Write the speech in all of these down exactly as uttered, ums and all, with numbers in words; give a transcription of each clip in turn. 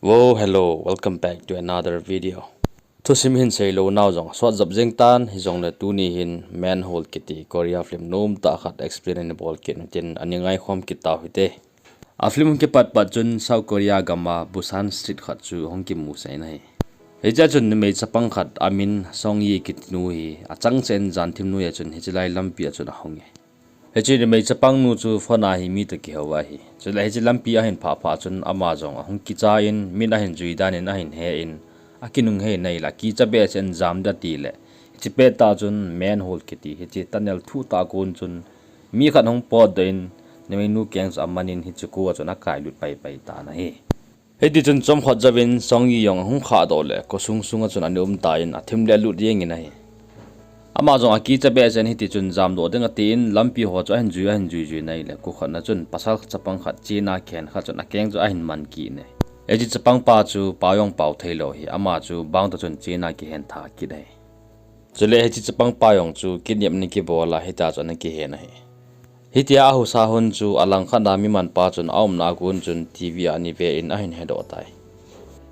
Wo, hello, welcome back to another video. Thusim hin seilou nau jong sot jap jeng tan, hijongle tuni hin Manhole kiti Korea film nom tah khat explain in bol kit u hitin, ani ngaikhom kit tau hite. A film hung kipat pat chun South Korea gam a Busan Street khat chu hung kimusah in ahi. Hichea chun numei chapang khat amin Song Yi kiti nu hi achang cheh in jan thim noiya chun hiche lai lampi a chun ahung e. Hiche numei chapang nu chu phone a hi mi toh kihou ahi. Chule hiche lampi ahin phah phah chun ama jong ahung kicha in, min ahin jui dan in ahin he in, akinung hei nai le akicha behseh in jam ding ati le, hiche pettah chun manhole kiti hiche tunnel thuh tah kon chun mi khat hung potdoh in, numei nu keng chu aman in hiche ko a chun akailut pai pai tan ahi. Hiti chun chomkhat jouvin Song Yi jong ahung khahdoh le, kosung sunga chun ana um tan, athim le alut jeng in ahi. Ama jong akicha behseh in hiti chun jamdoh ding atin, lampi ho chu ahin jui, ahin jui jui nai le, ko khat na chun pasal chapang khat chena khen khat chun akeng chu ahin man kit in ahi. Hiche chapang pa chu pao jong pao theilou ahi, ama chu bang toh chun chena kihen tha kit ahi. Chule hiche chapang pa jong chu kidnap ana kibol a, hitia chu ana kihen ahi. Hitia ahusa hun chu alangkhat a mi man pa chun aumna a kon chun TV a ana ve in ahin hedoh tai.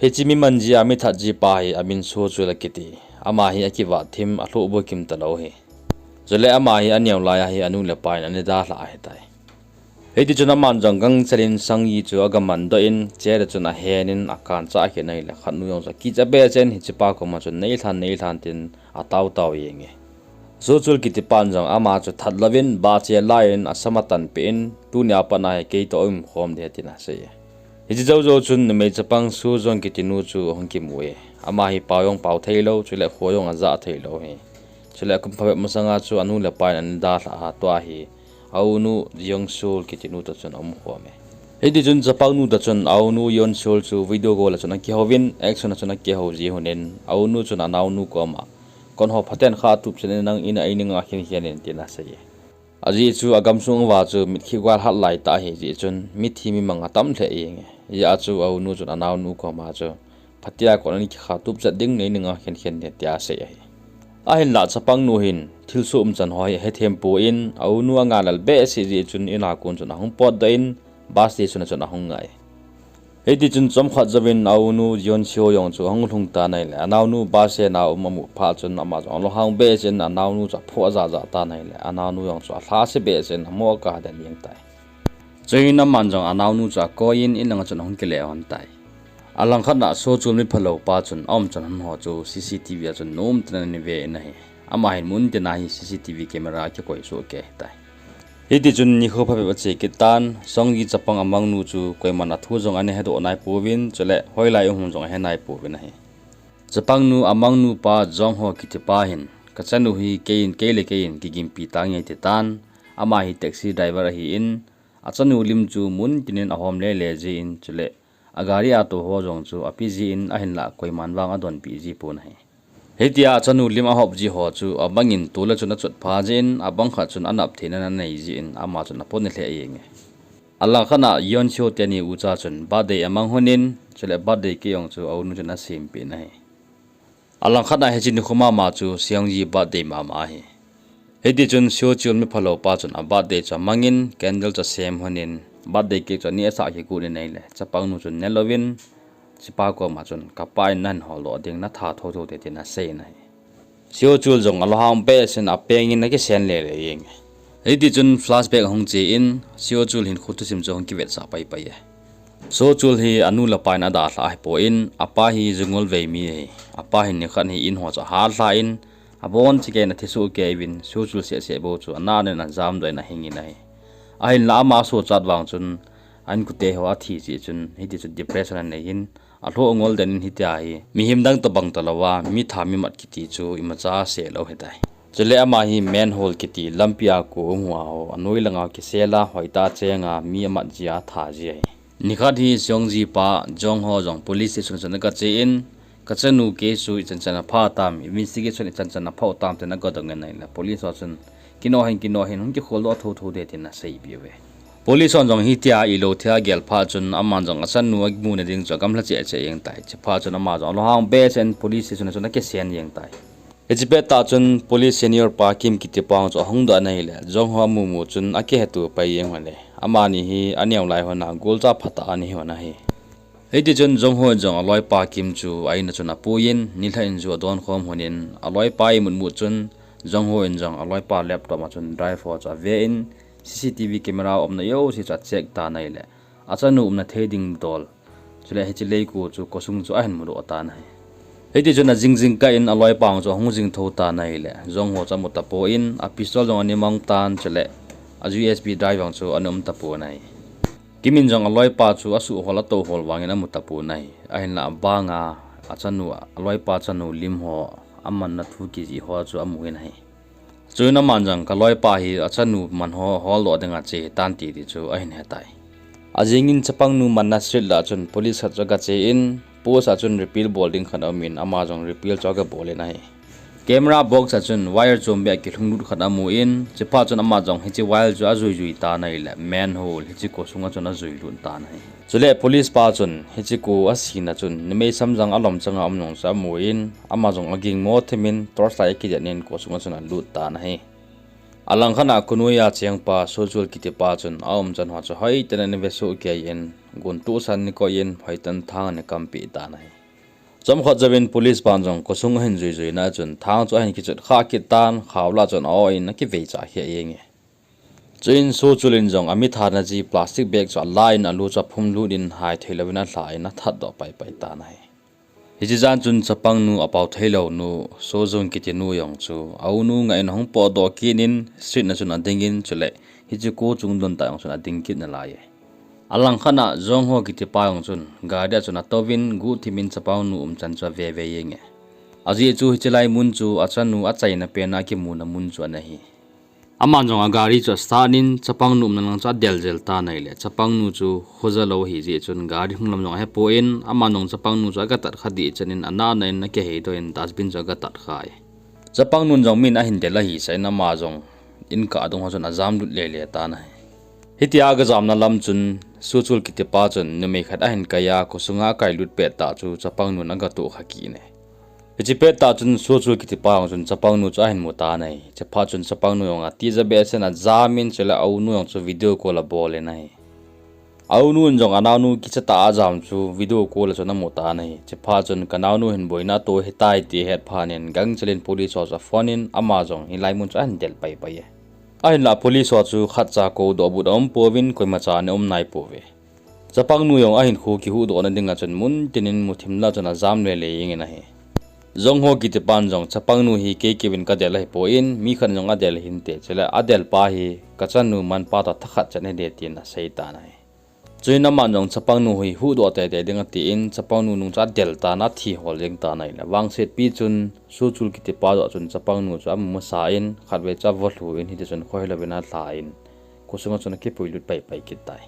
Hiche mi man ji a mi that ji pa hi amin Seo Chul akiti. Ama hi akivat thim, alhoh bukim talou ahi. Chule ama hi aneo lai a hi anu le apa in ana dalhah ahitai. Hiti chun aman jong gangchel in Song Yi chu aga mandoh in, chair a chun ahen in akancha akhen nai le, khat nu jong chu akicha behseh in hiche pa koma chun neilhan neilhan tin atao tao jeng e. Seo Chul kiti pan jong ama chu that louvin bache lai in asam atan peh in, tunia pat a hi kei toh umkhom ding tin asei e. Hiche jou jou chun numei chapang Seo Jong kiti nu chu ahung kimu e. Ama hi pao jong pao theilou, chule kho jong aja theilou ahi. Chule kum phabep masanga chu anu le apa in ana dalhah a, tua hi a unu Yeon Seol kiti nu toh chun aumkhom e. Hiti chun chapang nu toh chun a unu Yeon Seol chu video call a chun akihouvin, action a chun akihou ji hun in, a unu chun anaonu koma, kon ho phaten khatup chet in nang in a eini nga khen khen in tin asei e. Ajeh chu agamsung uva chu mitthi gual hat lai tah ahi jeh chun mithi mimang atam lheh jeng e. Hijeh a chu a unu chun anaonu koma chu, phatea kon in kikhatup chet ding, nei ni nga khen khen ding tia asei ahi. Ahinlah chapang nu hin thilsoh umchan ho hi ahethem poi, a unu anga lel behseh jeh chun in a kon chun ahung potdoh in bus station a chun ahung ngai. Hiti chun chomkhat jouvin a unu Yeon Seol jong chu ahung lhung tan ahile, anaonu bus stand a um amu phat chun ama jong alunghang behseh in anaonu chu aphoh ajah jah tan ahile, anaonu jong chu alhase behseh in amo akah den jeng tai. Chuin aman jong anaonu chu akoi in, in langa chun ahung kile lhon tai. Alangkhat a Seo Chul mi phalou pa chun aumchan hon ho chu CCTV a chun nomtah in ana ve in ahi. Ama hin muntina hi CCTV camera akikoi soh kei ahitai. Hiti chun nikho phabep ache kit tan, Song Yi chapang amangnu chu koiman athu jong ana hedoh nai pouvin, chule hoilai um hung jong ahe nai pouvin ahi. Chapangnu amangnu pa Jong Ho kiti pa hin, kachanu hi kei in, kei le kei in kigimpi tange ati tan, ama hi taxi driver ahin, achanu lim chu muntin in ahom lele jin, chule agari a tou ho jong chu ape jin, ahinlah koiman vang adonpi ji pon ahi. Hitia achanu lim ahop ji ho chu abang in tol a chun achot pha jin, abang khat chun anap theina anei jin, ama chun apon lheh jenge. Alangkhat a Yeon Seol teni ucha chun birthday amang lhon in, chule birthday cake jong chu a unu chun asempeh in ahi. Alangkhat a hiche nikho mama chu Seong Yi birthday mama ahi. Hiti chun Seo Chul mi phalou pa chun a birthday chu amang in, candle chu asem lhon in, birthday cake chu anehsah kigot in ahile, chapangnu chun nelouvin, chepa koma chun, kapa in nahin holdoh ding, natha thotho te tin asei in ahi. Seo Chul jong alunghang behseh in apeng in akisen lele jenge. Hiti chun flashback ahung che in, Seo Chul hin kho thusim chu ahung kivetsah pai pai e. Seo Chul hi anu le apa in adalhah ahipoi, apa hi jungol vei mi ahi. Apa hin nikhat hi in ho chu ahatlha in, abon chekei in athi soh kei uvin, Seo Chul seh seh bou chu ana nen ajamdoh in ahing in ahi. Ahinlah ama sochat vang chun, a inkote ho athi jeh chun, hiti chun depression anei in, alhoh ngol den in hitia hi, mihem dang tobang talouva, mi tha mi mat kiti chu imacha asehlou ahitai. Chule ama hi manhole kiti lampi a ko um hoa ho, anoi langa kisel a hoitah a cheng a, mi amat jia atha ji ahi. Nikhat hi Seong Yi pa, Jong Ho jong police station a chun aga che in, kachanu case chu ichan chan a pha tam, investigation ichan chan a pha u tam tin aga dong in ahile, police ho chun, kinoh hen, kinoh hen, hung kikholdoh thotho ding tin asei peh uve. Police hon jong hitia ilou thei agel phat chun, aman jong achanu amuna ding chu agamla cheh cheh jeng tai. Chuphat chun ama jong alunghang behseh in police station a chun akisen jeng tai. Hiche pettah chun police senior pa Kim kiti pa chu ahung doh in ahile, Jong Ho amu mu chun akihetto pai jeng lhon e. Amani hi aneo lai lhon a golcha phatah ana hi lhon ahi. Hiti chun Jong Ho in jong aloipa Kim chu a in a chun apuiyin, nilhah in ju adon khom lhonin, aloipa imut mut chun Jong Ho in jong aloipa laptop a chun drive ho chu avein, C C T V camera umna jouse chu acheck tan ahile, achanu umna thei ding dol, chule hiche leiku chu khosung chu ahin mudoh tan ahi. Hiti chun ajing jingkah in aloipa jong chu ahung jing thou tan ahile, Jong Ho chu amu tapon, a pistol jong ana mang tan, chule a U S B drive jong chu ana um tapon ahi. Kim in jong aloipa chu asuh hol atou hol vangin amu tapon ahi. Ahinlah abanga achanu, aloipa chanu lim ho amanna thu kijih ho chu amun ahi. Chuin aman jong kaloipa hi achanu man ho holdoh dinga che hitante ti chu ahin hetai. Ajingin chapangnu manna street lah chun police khat chu agache in, post a chun repeal bol ding khat aumin, ama jong repeal chu agabolin ahi. Camera box a chun wire chombeh kilhung lut khat amun, chuphat chun ama jong hiche wire chu ajui jui tan ahile, manhole hiche khosunga chun ajui lut tan ahi. Chule police pa chun hiche kho asina chun numei samjang alom changa um jong chu amun, ama jong agingmo themin torchlight akidenin khosunga chun alut tan ahi. Alangkhat a khonoiya chengpa Sochul kitipa chun aumchan ho chu hoiten ana vesoh keiyin, gun tohsan ana koiyin, hoiten thang ana kampeh tan ahi. Chomkhat jouvin police pan jong khosung ahin jui juina chun thang chu ahin kichot kha kit tan, khao lah chun a-oh in akivei chah kheh jenge. Chuin Sochul in jong amitha naji plastic bag chu alan, alu chu aphum lutin, hai theilouvin alhan athatdoh paipai tan ahi. Hiche jan chun chapangnu, apao theilou nu, Sojung kitinu jong chu aunu ngah in ahung potdoh kit in, street na chun adingin, chule hiche kho chung don tah jong chun ading kit nalaiye. Alangkhat a Jong Ho kitipa jong chun gari a chun atouvin, guhthim in chapangnu umchan chu aveve jenge. Ajeh chu hiche lai mun chu achanu achaina pena akimuna mun chu ana hi. Aman jong agari chu astart in, chapangnu umna lang chu adel jel tan ahile, chapangnu chu khoja lou ahijeh chun gari hung lam jong ahepon, aman jong chapangnu chu agatat kha dehchan in, anahna in akiheidoh in dustbin chu agatat khai. Chapangnun jong min ahin del ahisah in, ama jong inkah dung ho chun ajam lut lele tan ahi. Hitia agajamna lam chun Sochul kitipa chun numei khat ahin kaiya, khosunga akailut pettah chu chapangnun agatoh kha kit e. Hiche pettah chun Sochul kitipa jong chun chapangnu chu ahin mu tan ahi. Chuphat chun chapangnu jong atija behseh in ajamin, chule aunu jong chu video call abolin ahi. Aunun jong anaonu kichatah a ajam chu video call a chun amu tan ahi. Chuphat chun kanaonu hin boina ato ahitai ti ahet phat in gangchel in police ho chu aphone in, ama jong hilai mun chu ahin del paipai e. Ahinlah police ho chu khatcha koudoh but aumpouvin, koimacha ana um naipouve. Chapangnu jong ahinkho kihuhdohna dinga chun muntin in muthim lah chun ajam lele jengin ahi. Jong Ho kitipan jong chapangnu hi kei keivin kadel ahipon, mi khat in jong adel hinte, chule adelpa hi kachanu manpa toh thakhat chan hide tin aseitan ahi. Chuin aman jong chapangnu hi huhdoh teitei ding atin, chapangnu nung chu adel tan, athi hol jeng tan ahile, vangsetpi chun Sochul kitipa joh chun chapangnu chu amu masa in, khatvei chu avo lhu in, hitichun khohelouvin alhan, khosunga chun akipuilut paipai kit tai.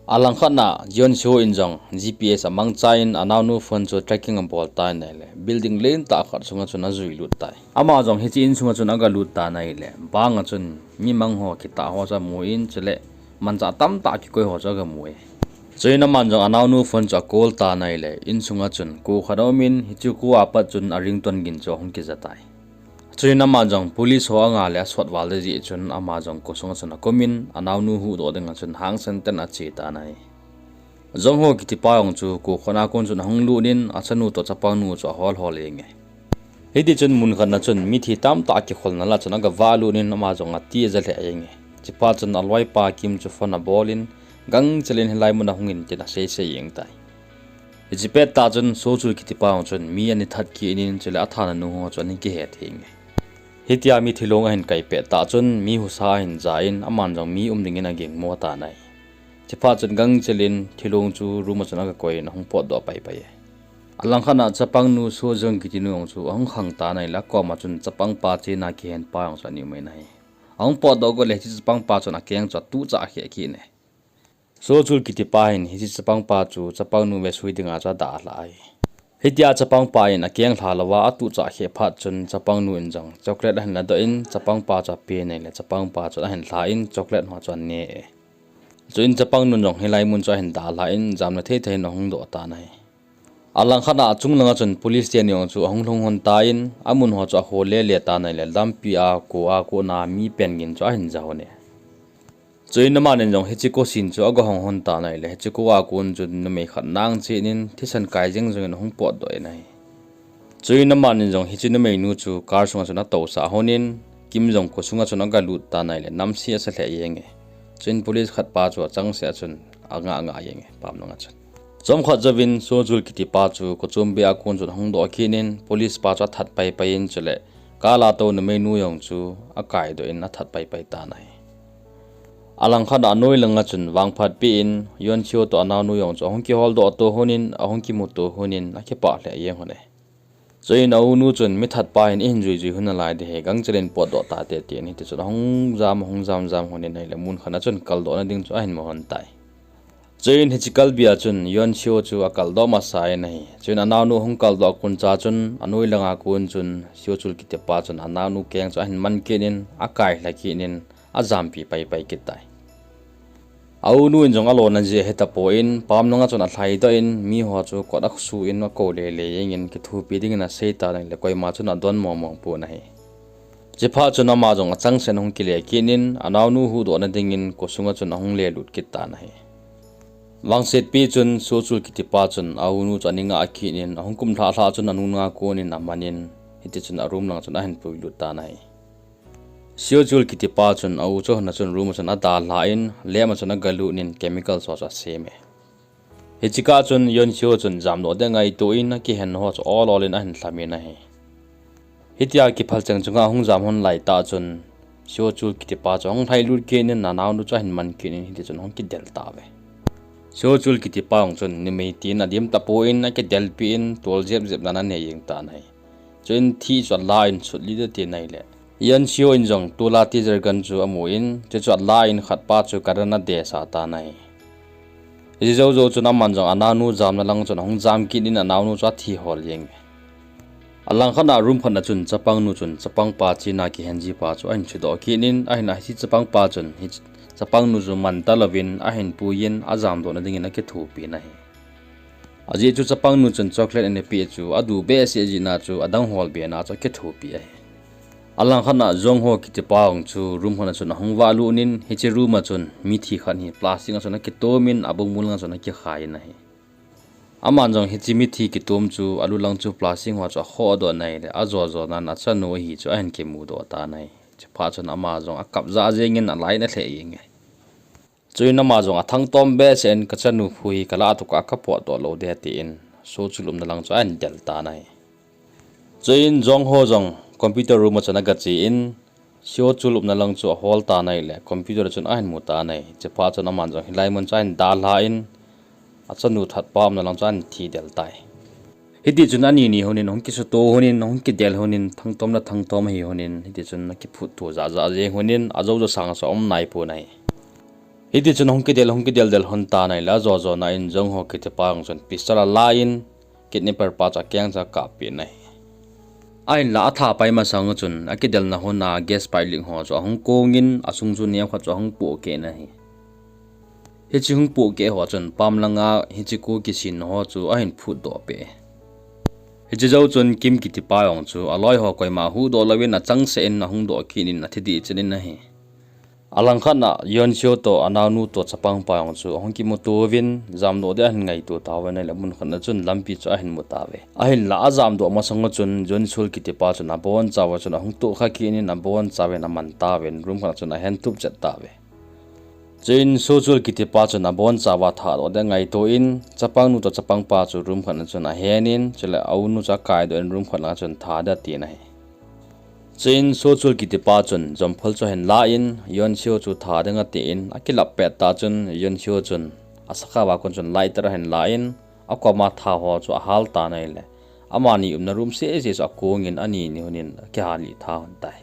Alangkhat a Jeon Seo in jong G P S amangchan, anaonu phone chu tracking abol tan ahile, building lentah khat sunga chun ajuilut tai. Ama jong hiche insunga chun agalut tan ahile, banga chun mi mang ho kitah ho chu amun, chule manchah tamtah kikoi ho chu agamu e. Chuin aman jong anaonu phone chu acall tan ahile, insunga chun kho khat aumin, hiche kho a pat chun a ringtone gin chu ahung kija tai. Chuin aman jong police ho anga le asot val ding jeh chun ama jong khosunga chun akumin, anaonu huhdoh dinga chun hangsan tah in ache tan ahi. Jong Ho kitipa jong chu kho khat a kon chun ahung lut in, achanu toh chapangnu chu ahol hol jenge. Hitichun mun khat na chun mithi tamtah kikholna lah chun agavah lut in, ama jong atija lheh jenge. Chuphat chun aloipa Kim chu phone abol in, gangchel in hilai mun ahung in tin aseisei jeng tai. Hiche pettah chun Sochul kitipa jong chun mi ana that kit in, chule athana nu ho chu ana kihet jenge. Hitia mi thilong ahin kai pettah chun mi husa ahin ja in, aman jong mi um dingin agingmo tan ahi. Chuphat chun gangchel in thilong chu room a chun agakoiyin ahung potdoh paipai e. Alangkhat a chapangnu Sojung kitinu jong chu ahung khang tan ahile, akoma chun chapangpa chena kihenpa jong chu ana um in ahi. Ahung potdoh got le hiche chapangpa chun akeng chu atuhchah kheh kit e. Sochul kitipa hin hiche chapangpa chu chapangnu vesui dinga chu adalhah ahi. Hitia chapangpa in akeng lha louva atuhchah kheh phat chun chapangnu in jong chocolate ahin ladoh in, chapangpa chu apen ahile, chapangpa chun ahin lhan chocolate ho chu ane e. Chuin chapangnun jong hilai mun chu ahin dalhan jamna thei thei in ahung doh tan ahi. Alangkhat a achung langa chun police teni jong chu ahung lhung lhon tan, amun ho chu ahol lele tan ahile, lampi a kho a kona mi pen gin chu ahin ja lhon e. Chuin amanin jong hiche kho sin chu aga hong hon tan ahile, hiche kho a kon chun numei khat nang chen in thisan kai jeng jong in ahung potdoh in ahi. Chuin amanin jong hiche numeinu chu car sunga chun atousah hon in, Kim jong kho sunga chun aga lut tan ahile, namse asa lheh jeng e. Chuin police khat pa chu achangseh a chun anga nga jeng e, pam langa chun. Chomkhat jouvin Sochul kiti pa chu kho chom beh a kon chun ahung doh kit in, police pa chu athat pai pai in, chule car a tou numeinu jong chu akaidoh in athat pai pai tan ahi. Alangkhat a anoi langa chun vangphat peh in, Yonseo toh anaonu jong chu ahung kiholdoh to hon in, ahung kimuto hon in, akipah lheh jeng hon e. Chuin aunu chun, mi that pa hin ihin jui jui hon nalai ding ahi, gangchel in potdoh tate, tin hiti chun ahung jam, ahung jam jam hon in ahile, mun khat a chun kaldohna ding chu ahin mu hon tai. Chuin hiche kalbi a chun Yonseo chu akaldoh masa in ahi. Chuin anaonu ahung kaldoh a kon cha chun, anoi langa kon chun Sochul kiti pa chun anaonu keng chu ahin man kit in, akailha kit in, ajampi pai pai kit tai. Aunu in jong alona jeh ahe tapon, pam langa chun alhaidoh in, miho chu kot asu in akou lele jeng in, kithopi dingin asei tan ahile, koima chun adon mong mong pon ahi. Chuphat chun ama jong achangseh in ahung kile kit in, anaonu huhdohna dingin kho sunga chun ahung lelut kit tan ahi. Vangsetpi chun Sochul kiti pa chun aunu chu aning a akit in, ahung kum lhah lhah chun anu nga kon in aman in, hiti chun a room lang chun ahin puilut tan ahi. Sochul kiti pa chun a u chu hon a chun room a chun adalha in, lab a chun agalut in chemical ho chu asem e. Hiche kah chun Yonseo chun jamdoh ding ngaito in akihen ho chu ol ol in ahin lham in ahi. Hitia kiphal cheng chunga ahung jam hon lai tah chun Sochul kiti pa chu ahung lhailut kit in anaonu chu ahin man kit in hiti chun ahung kidel tauve. Sochul kiti pa jong chun numei tin adim tapon akidelpi in tol jep jep dan anei jeng tan ahi. Chuin thi chu ala in sut lit a tin ahile, Yonseo in jong tol a tear gun chu amu in, chuchu ala in khat pa chu current adesa tan ahi. Hiche jou jou chun aman jong anaonu jamna lang chun ahung jam kit in anaonu chu athi hol jeng e. Alangkhat a room khat a chun chapangnu chun chapang pa chena kihen ji pa chu ahin chudoh kit in, ahin a hiche chapang pa chun hiche chapangnu chu man talouvin ahin pui in ajamdohna dingin akithopi in ahi. Ajeh chu chapangnu chun chocolate ana peh chu adu behseh jeh a chu adang hol be na chu akithopi ahi. Alangkhat a Jong Ho kiti pa jong chu room khat a chun ahung valut in, hiche room a chun mithi khat hi plastic a chun akitom in abungmul a chun akikhai in ahi. Aman jong hiche mithi kitom chu alu lang chu plastic ho chu akhohdoh in ahile, ajo jo nan achanu ahi chu ahin kimudoh tan ahi. Chuphat chun ama jong akap jah jeng in alai in alheh jeng e. Chuin ama jong athangtom behseh in, kachanu phu hi kalah a tuka kapotdoh lou ding, tin Sochul umna lang chu ahin del tan ahi. Chuin Jong Ho jong computer room a chun agache in, Sochul umna lang chu ahol tan ahile, computer a chun ahin mu tan ahi. Chuphat chun aman jong hilai mun chu ahin dalha in, achanu that pa umna lang chu ahin thi del tai. Hiti chun ani ni hon in ahung kisuto hon in, ahung kidel hon in, thangtom le thangtom ahi hon in, hiti chun akiphut to jah jah jeng hon in, ajou jou sang chu aum nai pon ahi. Hiti chun ahung kidel, ahung kidel del hon tan ahile, ajo jo nan Jong Ho kiti pa jong chun pistol ala in, kidnapper pa chu akeng chu akap peh in ahi. Ahinla atha pai masang chun akidelna hon a gas pipe leak ho chu ahung kong in, asung chu neokhat chu ahung pohkeh in ahi. Hiche hung pohkeh ho chun pam langa hiche kho kisin ho chu ahin phutdoh peh e. Hiche jou chun Kim kiti pa jong chu aloi ho koima huhdoh louvin achangseh in ahung doh kit in athi dih chet in ahi. Alangkhat a Yonseo toh anaonu toh chapang pa jong chu ahung kimuto uvin jamdoh ding ahin ngaito tauvin ahile, mun khat a chun lampi chu ahin mu tauve. Ahinla ajamdoh masang a chun Yonseo kiti pa chun abonchauva chun ahung tohkha kit in abonchauvin aman tauvin room khat a chun ahen tup chet tauve. Chuin Sochul kiti pa chun abonchauva thadoh ding ngaito in, chapangnu toh chapang pa chu room khat a chun ahen in, chule aunu chu akaidoh in room khat lang a chun tha ding atin ahi. Chuin Sochul kiti pa chun jomphol chu ahin la in, Yonseo chu tha ding atin, akilap pet tah chun Yonseo chun asakhao a kon chun lighter ahin la in, akoma tha ho chu ahal tan ahile, amani umna room seh seh chu akong in ani ni hon in akihal lih tha hon tai.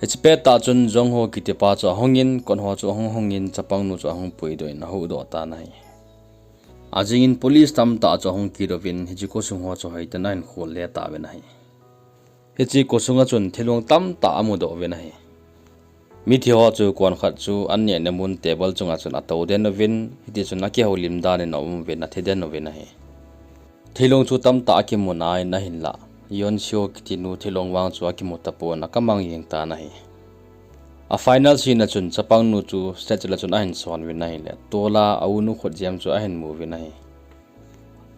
Hiche pet tah chun Jong Ho kiti pa chu ahung in, kot ho chu ahung hong in, chapangnu chu ahung puidoh in ahuhdoh tan ahi. Ajing in police tamtah chu ahung kit uvin, hiche kho sung ho chu hoiten ahin khol le tauvin ahi. Hiche kho sunga chun thilong tamtah amudoh uvin ahi. Mithi ho chu kon khat chu an nehna mun table chunga chun atou den uvin, hiti chun akihoulim dan in aum uvin, athi den uvin ahi. Thilong chu tamtah akimu nan ahinla, Yonseo kiti nu thilong vang chu akimu tapon, akamang jeng tan ahi. A final scene a chun chapangnu chu stretcher a chun ahin son uvin ahile, tola a unu khutjem chu ahin mu uvin ahi.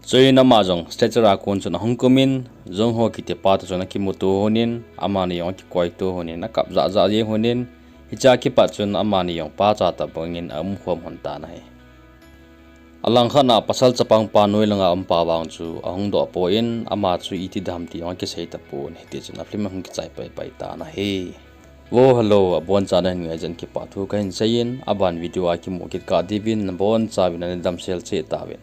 Chuin ama jong stretcher a kon chun ahung kumin, Jung Ho kiti pa toh chun akimuto honin, amani jong akikoito honin, akap jahjah jeng honin, hichea kipat chun amani jong pacha tobangin aumkhom hon tan ahi. Alangkhat a pasal chapang pa noi langa um pa vang chu ahung doh poi, ama chu iti ding ham ti jong akisei tapon, hiti chun a film ahung kichai paipai tan ahi. Vo hello, abonchauvin nahin ngai jeh in kipathu kahin seiyin, aban video a kimu kit kah diuvin nabonchauvin nadamsel cheh tauvin.